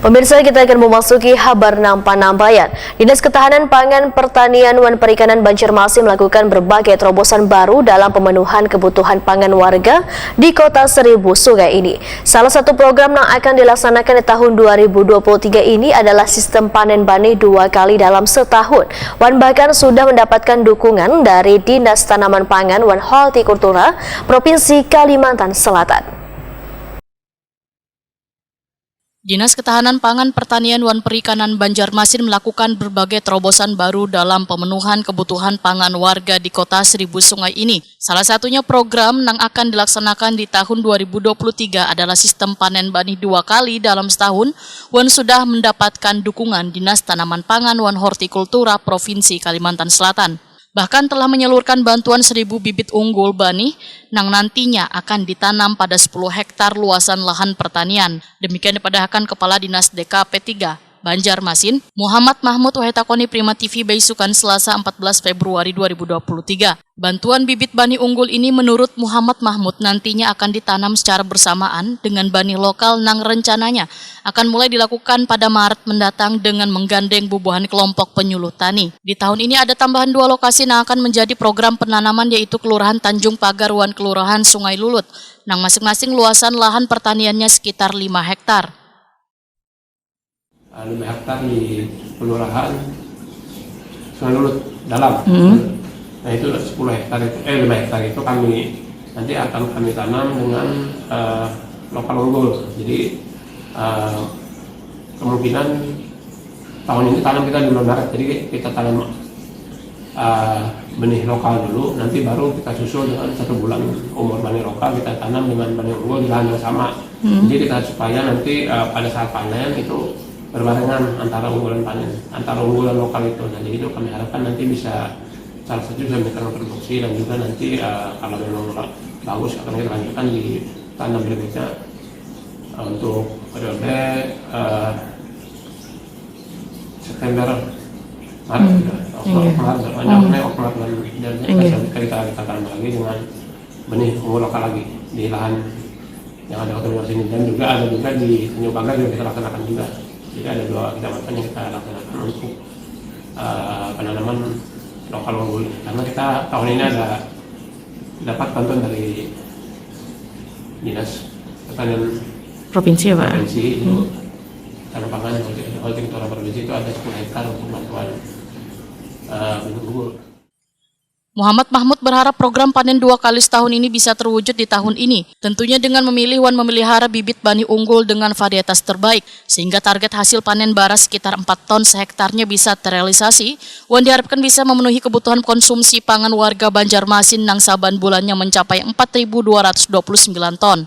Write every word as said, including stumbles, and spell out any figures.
Pemirsa, kita akan memasuki habar nang panampaian. Dinas Ketahanan Pangan, Pertanian, wan Perikanan Banjarmasin melakukan berbagai terobosan baru dalam pemenuhan kebutuhan pangan warga di Kota Seribu Sungai ini. Salah satu program yang akan dilaksanakan di tahun dua ribu dua puluh tiga ini adalah sistem panen banih dua kali dalam setahun, wan bahkan sudah mendapatkan dukungan dari Dinas Tanaman Pangan wan Hortikultura Provinsi Kalimantan Selatan. Dinas Ketahanan Pangan, Pertanian, wan Perikanan Banjarmasin melakukan berbagai terobosan baru dalam pemenuhan kebutuhan pangan warga di Kota Seribu Sungai ini. Salah satunya program nang akan dilaksanakan di tahun dua ribu dua puluh tiga adalah sistem panen banih dua kali dalam setahun, wan sudah mendapatkan dukungan Dinas Tanaman Pangan wan Hortikultura Provinsi Kalimantan Selatan. Bahkan telah menyalurkan bantuan seribu bibit unggul banih nang nantinya akan ditanam pada sepuluh hektar luasan lahan pertanian. Demikian dipadahakan Kepala Dinas D K P tiga Banjarmasin, Muhammad Mahmud, wahai takoni Prima T V baisukan Selasa empat belas Februari dua ribu dua puluh tiga. Bantuan bibit banih unggul ini menurut Muhammad Mahmud nantinya akan ditanam secara bersamaan dengan banih lokal nang rencananya akan mulai dilakukan pada Maret mendatang dengan menggandeng bubuhan kelompok penyuluh tani. Di tahun ini ada tambahan dua lokasi nang akan menjadi program penanaman, yaitu Kelurahan Tanjung Pagar wan Kelurahan Sungai Lulut, nang masing-masing luasan lahan pertaniannya sekitar lima hektar. Ah, lima hektar di Kelurahan Sungai Lulut Dalam. Hmm. Nah, itu sepuluh hektar itu, eh, lima hektar itu kami nanti akan kami tanam dengan, eh, lokal unggul. Jadi, eh, kemungkinan tahun ini tanam kita di bulan Maret, jadi kita tanam, eh, benih lokal dulu, nanti baru kita susul dengan satu bulan umur benih lokal, kita tanam dengan benih unggul di lahan yang sama. Hmm. Jadi kita supaya nanti, eh, pada saat panen itu berbarengan antara unggulan panen, antara unggulan lokal itu. Nah, jadi itu kami harapkan nanti bisa salah satu bisa meningkatkan produksi dan juga nanti, eh, kalau memang ba-, bagus akan kita lanjutkan di tanam berikutnya, eh, untuk periode, eh, September, Maret. Hmm, ya. Oktober, iya. Maret, hmm. Oktober, Maret, dan, dan, iya. Kita, kita tanam lagi dengan benih unggul lokal lagi di lahan yang ada otorisasi ini, dan juga ada juga di Tanjung Pagar juga kita laksanakan juga. Jadi ada dua kecamatan yang kita laksanakan untuk, eh, penanaman lokal unggul ini. Karena kita tahun ini ada dapat bantuan dari Dinas Pertanian Provinsi, ya, Pak? Provinsi itu, hmm. Karena pangan, hortikultura provinsi itu ada sepuluh hektar untuk bantuan, eh, bibit unggul. Muhammad Mahmud berharap program panen dua kali setahun ini bisa terwujud di tahun ini, tentunya dengan memilih wan memelihara bibit banih unggul dengan varietas terbaik, sehingga target hasil panen baras sekitar empat ton sehektarnya bisa terrealisasi, wan diharapkan bisa memenuhi kebutuhan konsumsi pangan warga Banjarmasin nang saban bulannya mencapai empat ribu dua ratus dua puluh sembilan ton.